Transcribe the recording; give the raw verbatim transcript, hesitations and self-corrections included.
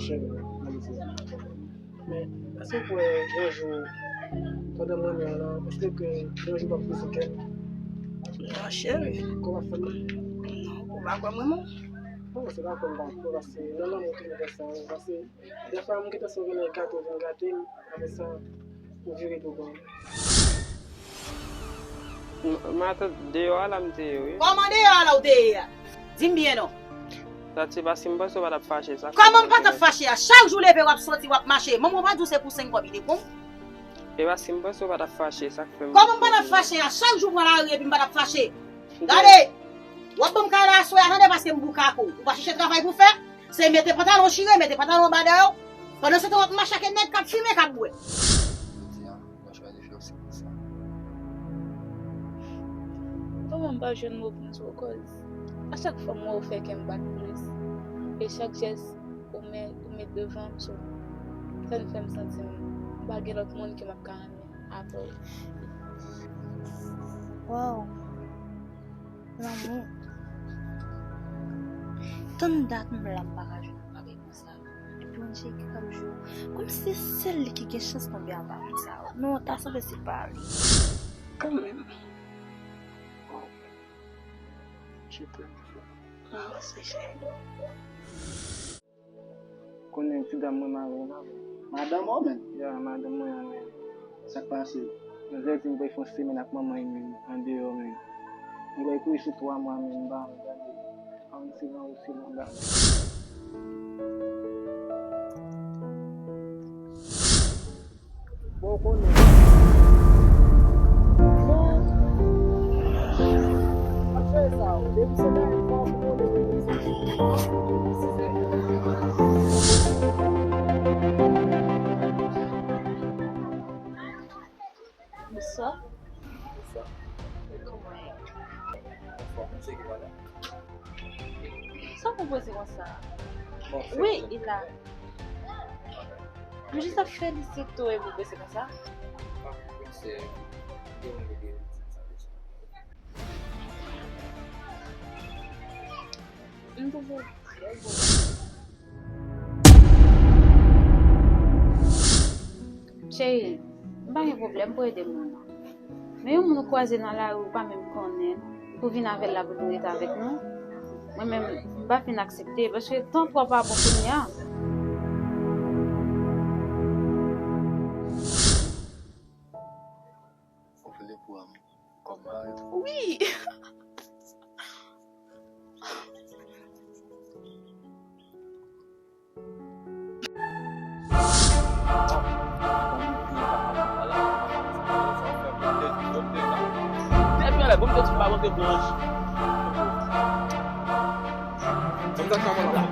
Cheri, nan mezi. Men, èske w kwè yon jou, pandan m renmen w lan, èske ke yon jou w ap brize kè m? Non, cheri. Kò w ap fè m mal? Non, ou pa kwè m renmen w? Non, se pa kwè m pa kwè, paske nan lanmou toujou fè sa, paske dèfwa m gentan sou vin gato, vin gate m, apre sa, ou vire do ba m. M-, matant, deyò a la m te ye, wi. Kòman deyò a la ou te ye a? Di m byen non. Sa se paske m panse w pa t ap fache, sa k fè m... Kòman m pa t ap fache a? Chak jou leve w ap soti, w ap mache. Manman w pa di w se pou senk kòb li te pran w? E paske m panse w pa t ap fache, sa k fè m... Kòman m pa t ap fache a? Chak jou pran lari epi m pa t ap fache. Gade! W ap ban m kay la aswè a, tande, paske m boukakou. Ou pa chèche travay pou fè. Se mete pantalon chire, mete pantalon anba dèyè w. Pandan se tan w ap mache ak nèg k ap fimen, k ap bwè. Jodi a, mwen chwazi fè w sipriz sa. Vrèman, m pa jwenn mo pou m di w, cause a chak fwa m wè w fè kè m bat plis. E chak jès ou met, ou met devan m, so, sa vin fè m santi m pa gen lòt moun ke m ap ka renmen apre w. Wow! Lanmou. Tann dat m la m pa ka jwenn yon bagay konsa. Epi yon nèg k ap jwe w. Kòmsi se sèl li ki gen chans tonbe anba moun sa yo. Non, ta sanble se pa li. Kanmenm. Je t'aime. Mwen osi, cheri. Konnen ti dam mwen marye la, men. Madanm ou, men? Ya, madanm mwen an, men. Sa k pase? Jodi m te fè yon semèn ak manman l, men, andeyò, men. Li bay kouri sou twa mwa, men, m pa anvi gade. An, se nan ou, se nan dam. Bon, w konnen. Non. Ap fè sa, depi se nan yon fwa pou konnen. Bonswa. Bonswa. Kòman w ye? Anfòm, se ki madanm? Sa w konpoze konsa? Bon, se... Wi, li la. M jis ap felisite w epi w prese konsa. Ah, se de moun ki te di sa deja. M twouve w trè bo. Cheri, m pa gen pwoblèm pou ede moun nan. Men yon moun ou kwaze nan lari ou pa menm konnen, pou vin avè l la pou nou rete avèk nou, mwen menm, m pa fin aksepte, paske tan twò pa bon kounye a. Ou vle pran m kòm mari w? Wi! Tèt mwen anlè, bon, m te di m pa monte bwonj. Bon, m t ap fè mwen la.